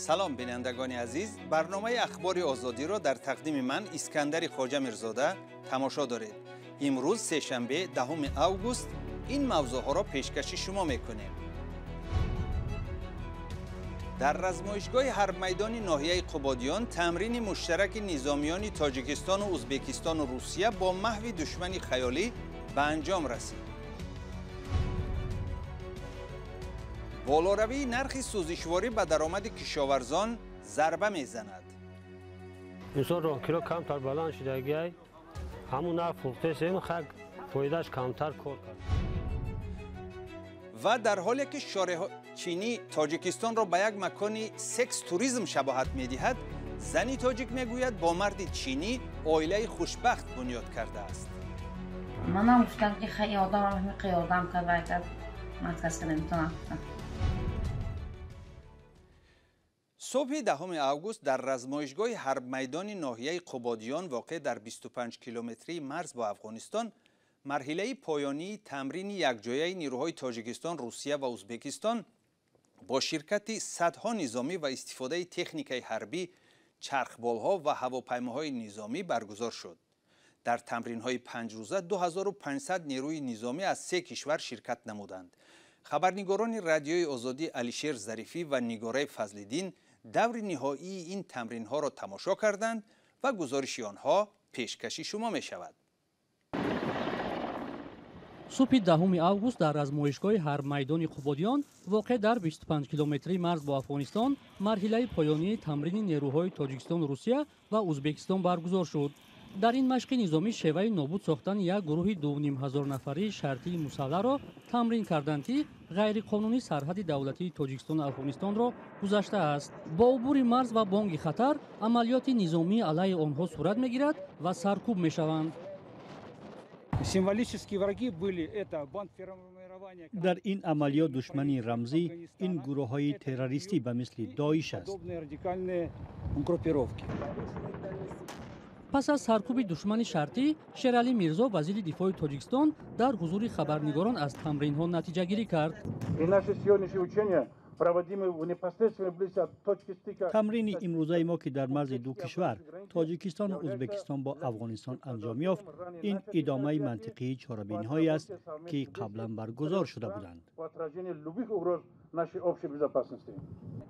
Салом, бинандагони азиз. Барномаи Ахбори Озодиро дар тақдими ман, Искандари Хоҷа Мирзода, тамошо доред. Имрӯз, сешанбе, 10 август, ин мавзӯъҳоро пешкаши шумо мекунем. Дар размоишгоҳи ҳарбмайдони ноҳияи Қубодиён тамрини муштараки низомиёни Тоҷикистону Узбекистону Русия бо маҳви душмани хаёлӣ ба анҷом расид. Болоравии нархи сӯзишворӣ ба даромади кишоварзон зарба мезанад. Инсон роҳкиро камтар баланд шудагиай, ҳамун нарх фурӯхтесем, хак фоидааш камтар кор кард. Ва дар ҳоле ки шореҳчинӣ Тоҷикистонро ба як макони секс-туризм шабоҳат медиҳад, зани тоҷик мегӯяд, бо марди чинӣ оилаи хушбахт бунёд кардааст. Манам гуфтам, ки хай одамам ҳамиқа ёрдам кард, вай кард, ман касе наметавонам. Субҳи 10 август дар размоишгоҳи ҳарбмайдони ноҳияи Қубодиён, воқеъ дар 25 километрии марз бо Афғонистон, марҳилаи поёнии тамрини якҷояи нирӯҳои Тоҷикистон, Русия ва Узбекистон бо ширкати садҳо низомӣ ва истифодаи техникаи ҳарбӣ, чархболҳо ва ҳавопаймоҳои низомӣ баргузор шуд. Дар тамринҳои панҷрӯза 2500 нерӯи низомӣ аз се кишвар ширкат намуданд. Хабарнигорони Радиои Озодӣ Алишер Зарифӣ ва Нигораи Фазлиддин даври ниҳоии ин тамринҳоро тамошо карданд ва гузориши онҳо пешкаши шумо мешавад. Субҳи 10 август дар размоишгоҳи ҳарбмайдони Қубодиён, воқеъ дар 25 километрии марз бо Афғонистон, марҳилаи поёнии тамрини нерӯҳои Тоҷикистон, Русия ва Узбекистон баргузор шуд. Дар ин машқи низомӣ шеваи нобуд сохтани як гурӯҳи 2500 нафарии шартии мусаллаҳро тамрин карданд, ки ғайриқонунӣ сарҳади давлатии Тоҷикистону Афғонистонро гузаштааст. Бо убури марз ва бонги хатар амалиёти низомӣ алайҳи онҳо сурат мегирад ва саркӯб мешаванд. Символические враги были это бандформирования. Дар ин амалиёт душмани рамзӣ ин гурӯҳҳои террористӣ ба мисли Доиш аст. Подобные радикальные группировки. Пас аз саркӯби душмани шартӣ, Шералӣ Мирзо, вазири дифои Тоҷикистон, дар ҳузури хабарнигорон аз тамринҳо натиҷагирӣ кард. И наши сегодняшние учения, проводимые в непосредственной близости от точки стыка. Тамрини имрӯзаи мо, ки дар марзи ду кишвар, Тоҷикистону Узбекистон, бо Афғонистон анҷом ёфт, ин идомаи мантиқии чорабиниҳое аст, ки қаблан баргузор шуда буданд. По отражению любых угроз нашей общей безопасности.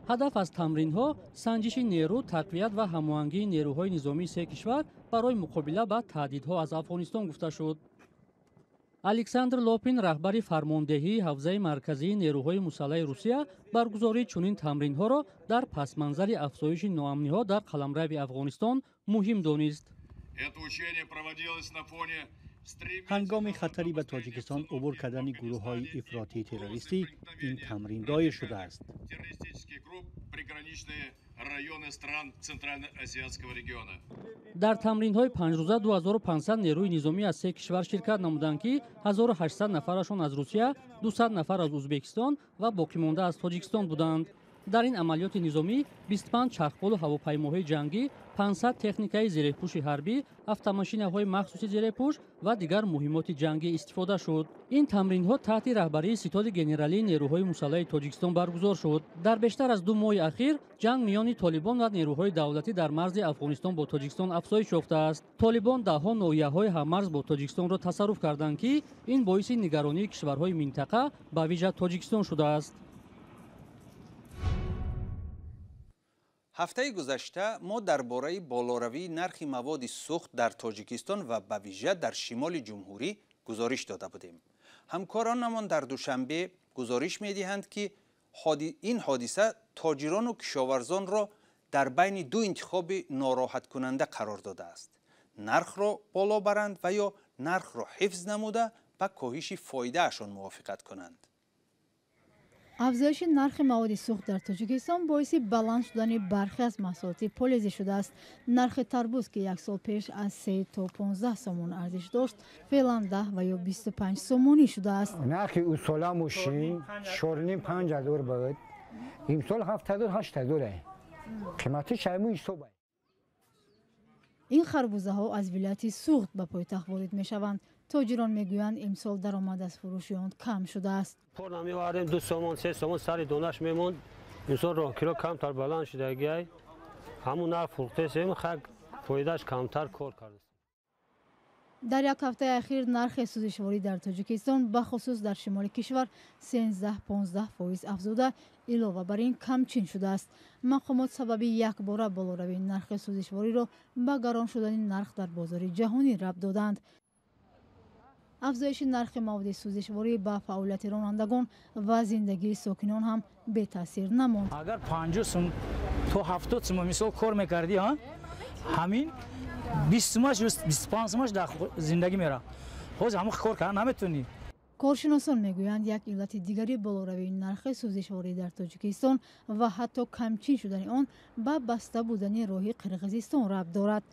Ҳадаф аз тамринҳо санҷиши нерӯ, тақвият ва ҳамоҳангии нерӯҳои низомии се кишвар барои муқобила ба таҳдидҳо аз Афғонистон гуфта шуд. Александр Лопин, раҳбари фармондеҳии ҳавзаи марказии нерӯҳои мусаллаҳи Русия, баргузории чунин тамринҳоро дар пасманзари афзоиши ноамниҳо дар қаламрави Афғонистон муҳим донист. Это учение проводилось на фоне Ҳангоми хатари ба Тоҷикистон убур кардани гурӯҳҳои ифротии террористӣ ин тамрин доир шудааст. Террористических групп приграничные районы стран Центральноазиатского региона. Дар тамринҳои панҷрӯза 2500 нерӯи низомӣ аз се кишвар ширкат намуданд, ки 1800 нафарашон аз Русия, 200 нафар аз Узбекистон ва боқимонда аз Тоҷикистон буданд. Дар ин амалиёти низомӣ 25 чархболу ҳавопаймоҳои ҷангӣ, 500 техникаи зерепӯши ҳарбӣ, автомошинаҳои махсуси зерепӯш ва дигар муҳимоти ҷангӣ истифода шуд. Ин тамринҳо таҳти раҳбарии Ситоди генералии нерӯҳои мусаллаҳи Тоҷикистон баргузор шуд. Дар бештар аз 2 моҳи ахир ҷанг миёни толибон ва нерӯҳои давлатӣ дар марзи Афғонистон бо Тоҷикистон афзоиш ёфтааст. Толибон даҳҳо ноҳияҳои ҳаммарз бо Тоҷикистонро тасарруф карданд, ки ин боиси нигаронии кишварҳои минтақа, ба вижа Тоҷикистон, шудааст. Ҳафтаи гузашта мо дар бораи болоравии нархи маводи сӯхт дар Тоҷикистон ва ба вижа дар шимоли ҷумҳурӣ гузориш дода будем. Ҳамкоронамон дар Душанбе гузориш медиҳанд, ки ин ҳодиса тоҷирону кишоварзонро дар байни ду интихоби нороҳаткунанда қарор додааст: нархро боло баранд ва ё нархро ҳифз намуда, ба коҳиши фоидаашон мувофиқат кунанд. Афзоиши нархи маводи сӯхт дар Тоҷикистон боиси баланд шудани бархе аз маҳсулоти полезӣ шудааст. Нархи тарбуз, ки як сол пеш аз 3 то 15 сомон арзиш дошт, феълан 10 ва ё 25 сомонӣ шудааст. Нархи усола мошин 4,5, 5 ҳазор буд, имсол 7 ҳазор, 8 ҳазор. Қимати шайму ҳисоб. Ин харбузаҳо аз вилояти Суғд ба пойтахт ворид мешаванд. Тоҷирон мегӯянд, имсол даромад аз фурӯши он кам шудааст. Пор намеовардем, 2 сомон, 3 сомон сари донаш мемонд. Имсол роҳкиро камтар баланд шудагиай, ҳамун нарх фурӯхтесем, хак фоидааш камтар кор кард. Дар як ҳафтаи ахир нархи сӯзишворӣ дар Тоҷикистон, бахусус дар шимоли кишвар, 13-15% афзуда, илова бар ин камчин шудааст. Мақомот сабаби якбора болоравии нархи сӯзишвориро ба гарон шудани нарх дар бозори ҷаҳонӣ рабт доданд. Афзоиши нархи маводи сӯзишворӣ ба фаъолияти ронандагон ва зиндагии сокинон ҳам бетаъсир намонд. Агар 50 сум то 70 сум мисол кор мекардӣ, ҳамин 20 сумаш, 25 сумаш дар зиндагӣ мера. Ҳозир ҳамон кор кардан наметавонӣ. Коршиносон мегӯянд, як иллати дигари болоравии нархи сӯзишворӣ дар Тоҷикистон ва ҳатто камчин шудани он ба баста будани роҳи Қирғизистон рабт дорад.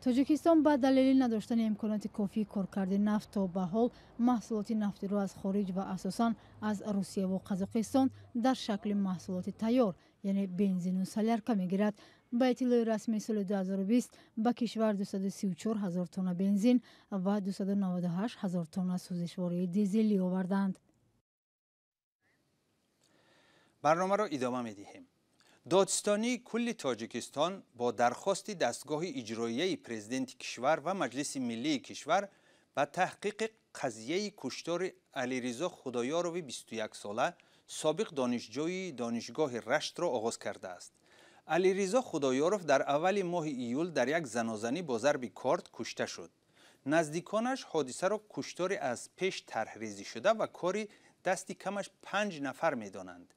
Тоҷикистон ба далели надоштани имконоти кофии коркарди нафт то ба ҳол маҳсулоти нафтиро аз хориҷ ва асосан аз Русияву Қазоқистон дар шакли маҳсулоти тайёр, яъне бензину солярка мегирад. Ба иттилои расмии соли 2020 ба кишвар 234 ҳазор тонна бензин ва 298 ҳазор тонна сӯзишвории дизелӣ оварданд. Барномаро идома медиҳем. Додситонии кулли Тоҷикистон бо дархости дастгоҳи иҷроияи президенти кишвар ва Маҷлиси миллии кишвар ба таҳқиқи қазияи куштори Алиризо Худоёрови 21-сола, собиқ донишҷӯи донишгоҳи Раштро оғоз кардааст. Алиризо Худоёров дар аввали моҳи июл дар як занозанӣ бо зарби корд кушта шуд. Наздиконаш ҳодисаро куштори аз пеш тарҳрезӣ шуда ва кори дасти камаш 5 нафар медонанд.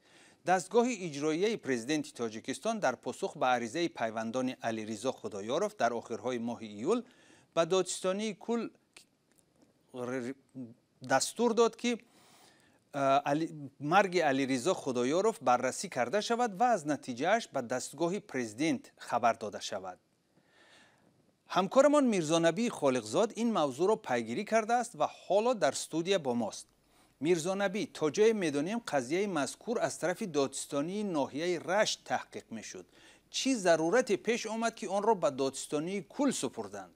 Дастгоҳи иҷроияи президенти Тоҷикистон дар посух ба аризаи пайвандони Алиризо Худоёров дар охирҳои моҳи июл ба додситонии кул дастур дод, ки марги Алиризо Худоёров баррасӣ карда шавад ва аз натиҷааш ба дастгоҳи президент хабар дода шавад. Ҳамкорамон Мирзонабии Холиқзод ин мавзӯъро пайгирӣ кардааст ва ҳоло дар студия бо мост. Мирзонабӣ, то ҷое медонем, қазияи мазкур аз тарафи додситонии ноҳияи Рашт таҳқиқ мешуд. Чӣ зарурате пеш омад, ки онро ба додситонии кул супурданд?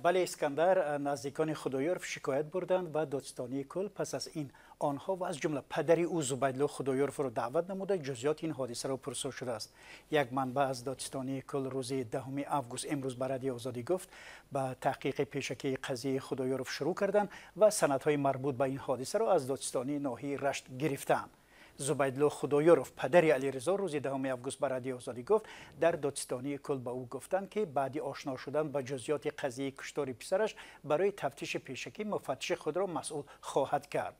Бале, Искандар, наздикони Худоёров шикоят бурданд ва додситонии кул пас аз ин онҳо ва аз ҷумла падари ӯ Зубайдулло Худоёровро даъват намуда, ҷузъиёти ин ҳодисаро пурсо шудааст. Як манбаъ аз додситонии кул рӯзи 10 август имрӯз ба Радиои Озодӣ гуфт, ба таҳқиқи пешакии қазияи Худоёров шурӯъ карданд ва санадҳои марбут ба ин ҳодисаро аз додситонии ноҳияи Рашт гирифтаанд. Зубайдулло Худоёров, падари Алиризо, рӯзи 10 август ба Радиои Озодӣ гуфт, дар додситонии кул ба ӯ гуфтанд, ки баъди ошно шудан ба ҷузъиёти қазияи куштори писараш барои тафтиши пешакӣ муфаттиши худро масъул хоҳад кард.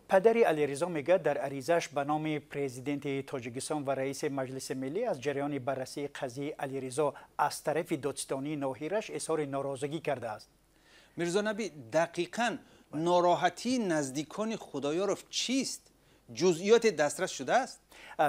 Падари Алиризо мегӯяд, дар аризааш ба номи президенти Тоҷикистон ва раиси Маҷлиси миллӣ аз ҷараёни баррасии қазияи Алиризо аз тарафи додситонии ноҳияи Рашт изҳори норозигӣ кардааст. Мирзонабӣ, дақиқан нороҳатии наздикони Худоёров чист? Ҷузъиёте дастрас шудааст?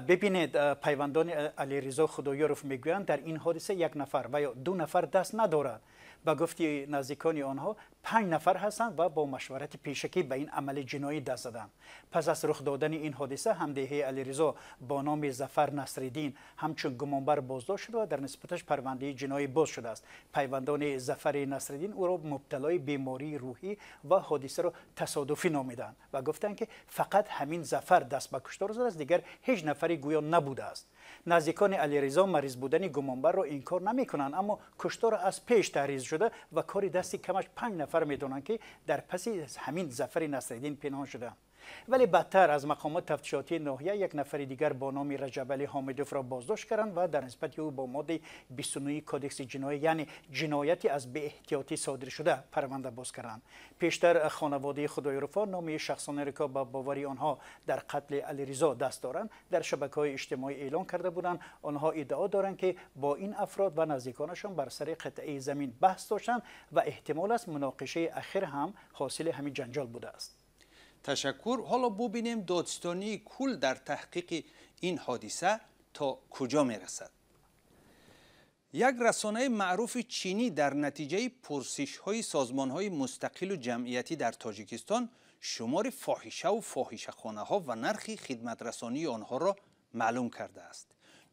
Бибинед, пайвандони Алиризо Худоёров мегӯянд, дар ин ҳодиса як нафар ва ё 2 нафар даст надорад. Ба гуфти наздикони онҳо 5 нафар ҳастанд ва бо машварати пешакӣ ба ин амали ҷиноӣ даст заданд. Пас аз рух додани ин ҳодиса ҳамдеҳаи Алиризо бо номи Зафар Насриддин ҳамчун гумонбар боздошт шуд ва дар нисбаташ парвандаи ҷиноӣ боз шудааст. Пайвандони Зафари Насриддин ӯро мубталои бемории рӯҳӣ ва ҳодисаро тасодуфӣ номиданд ва гуфтанд, ки фақат ҳамин Зафар даст ба куштор задааст, дигар ҳеҷ нафаре гӯё набудааст. Наздикони Алиризо мариз будани гумонбарро инкор намекунанд, аммо куштор аз пеш таҳриз шуда ва кори дасти камаш 5 нафар медонанд, ки дар паси ҳамин Зафари Насриддин пинҳон шудаанд. Вале бадтар, аз мақомот тафтишотии ноҳия як нафари дигар бо номи Раҷабалӣ Ҳомидовро боздошт карданд ва дар нисбати ӯ бо моддаи 29 кодекси ҷиноӣ, яъне ҷинояти аз беэҳтиётӣ содир шуда, парванда боз карданд. Пештар хонаводаи Худоёровҳо номи шахсонеро, ки ба бовари онҳо дар қатли Алиризо даст доранд, дар шабакаҳои иҷтимоӣ эълон карда буданд. Онҳо иддао доранд, ки бо ин афрод ва наздиконашон бар сари қитъаи замин баҳс доштанд ва эҳтимол аст муноқишаи ахир ҳам ҳосили ҳамин ҷанҷол будааст. Ташаккур. Ҳоло бубинем додситонии кул дар таҳқиқи ин ҳодиса то куҷо мерасад. Як расонаи маъруфи чинӣ дар натиҷаи пурсишҳои созмонҳои мустақилу ҷамъиятӣ дар Тоҷикистон шумори фоҳишаву фоҳишахонаҳо ва нархи хидматрасонии онҳоро маълум кардааст.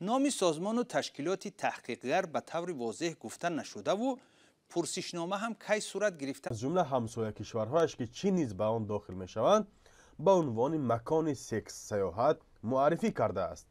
Номи созмону ташкилоти таҳқиқгар ба таври возеҳ гуфта нашудаву пурсишнома ҳам кай сурат гирифта. Аз ҷумла ҳамсоя кишварҳояш, ки Чин низ ба он дохил мешаванд, ба унвони макони секс-сайёҳат муаррифӣ кардааст.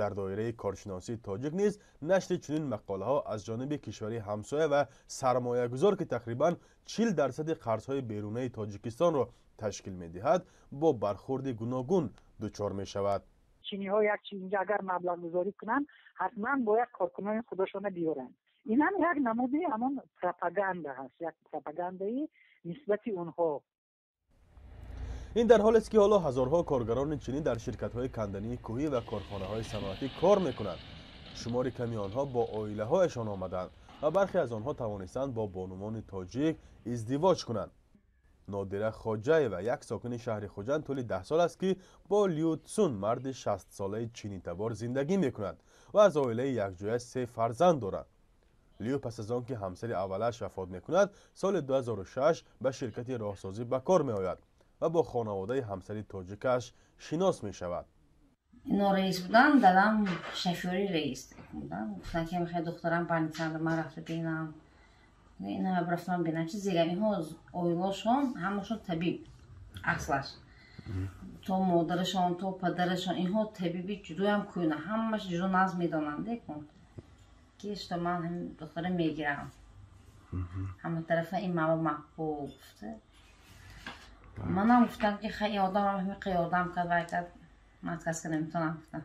Дар доираи коршиносии тоҷик низ нашри чунин мақолаҳо аз ҷониби кишвари ҳамсоя ва сармоягузор, ки тақрибан 40% қарзҳои берунаи Тоҷикистонро ташкил медиҳад, бо бархурди гуногун дучор мешавад. Чиниҳо як чиз инҷа агар маблағгузорӣ кунанд, ҳатман бояд коркунони худашона биёранд. Ин ҳам як намуди ҳамон пропаганда ҳаст, як пропагандаи нисбати онҳо. Ин дар ҳолест, ки ҳоло ҳазорҳо коргарони чинӣ дар ширкатҳои кандании кӯҳӣ ва корхонаҳои саноатӣ кор мекунанд. Шумори ками онҳо бо оилаҳояшон омаданд ва бархе аз онҳо тавонистанд бо бонувони тоҷик издивоҷ кунанд. Нодира Хоҷаева, як сокини шаҳри Хуҷанд, тӯли 10 сол аст, ки бо Лю Цун, марди 60-солаи чинитабор, зиндагӣ мекунад ва аз оилаи якҷоя се фарзанд дорад. Лю пас аз он ки ҳамсари аввалаш вафот мекунад, соли 2006 ба ширкати роҳсозӣ ба кор меояд ва бо хонаводаи ҳамсари тоҷикаш шинос мешавад. Ино раис буданд, дадам шофёри раис буданд. Гуфтанд, ки мехоҳи духтарам больницада, ман рафта бинам. Ина рафтам бинам, чи зега инҳо оилашон ҳамашон табиб аслаш. То модарашон, то падарашон инҳо табиби ҷудоям кӯна, ҳамаш ҷудо наз медонанд, декун. Ки что ман ҳамин духтара мегирам. Ҳама тарафа ин мава мақбул гуфта. Манам гуфтам, ки хай ин одам ҳамин ёрдам кард, вай кард, ман кас ка наметавонам, гуфтам.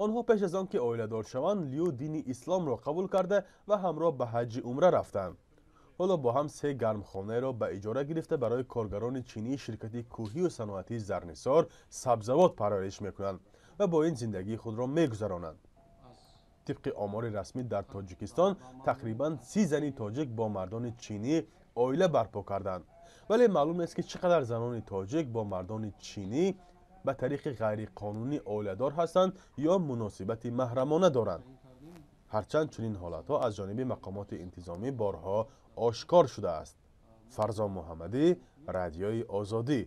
Онҳо пеш аз он ки оиладор шаванд, Лю дини исломро қабул карда ва ҳамроҳ ба ҳаҷҷи умра рафтанд. Ҳоло бо ҳам се гармхонаеро ба иҷора гирифта, барои коргарони чинии ширкати кӯҳию саноатии Зарнисор сабзавот парвариш мекунанд ва бо ин зиндагии худро мегузаронанд. Тибқи омори расмӣ, дар Тоҷикистон тақрибан 30 зани тоҷик бо мардони чинӣ оила барпо карданд, вале маълум нест, ки чӣ қадар занони тоҷик бо мардони чинӣ ба тариқи ғайриқонунӣ оиладор ҳастанд ё муносибати маҳрамона доранд. Ҳарчанд чунин ҳолатҳо аз ҷониби мақомоти интизомӣ борҳо ошкор шудааст. Фарзон Муҳаммадӣ, Радиои Озодӣ.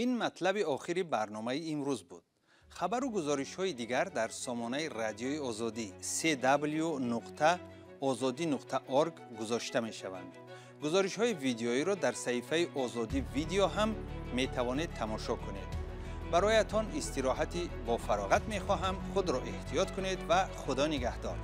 Ин матлаби охири барномаи имрӯз буд. Хабару гузоришҳои дигар дар сомонаи Радиои Озодӣ cw.ozodi.org гузошта мешаванд. Гузоришҳои видеоиро дар саҳифаи Озодӣ Видео ҳам метавонед тамошо кунед. Бароятон истироҳати бофароғат мехоҳам. Худро эҳтиёт кунед ва Худо нигаҳдор.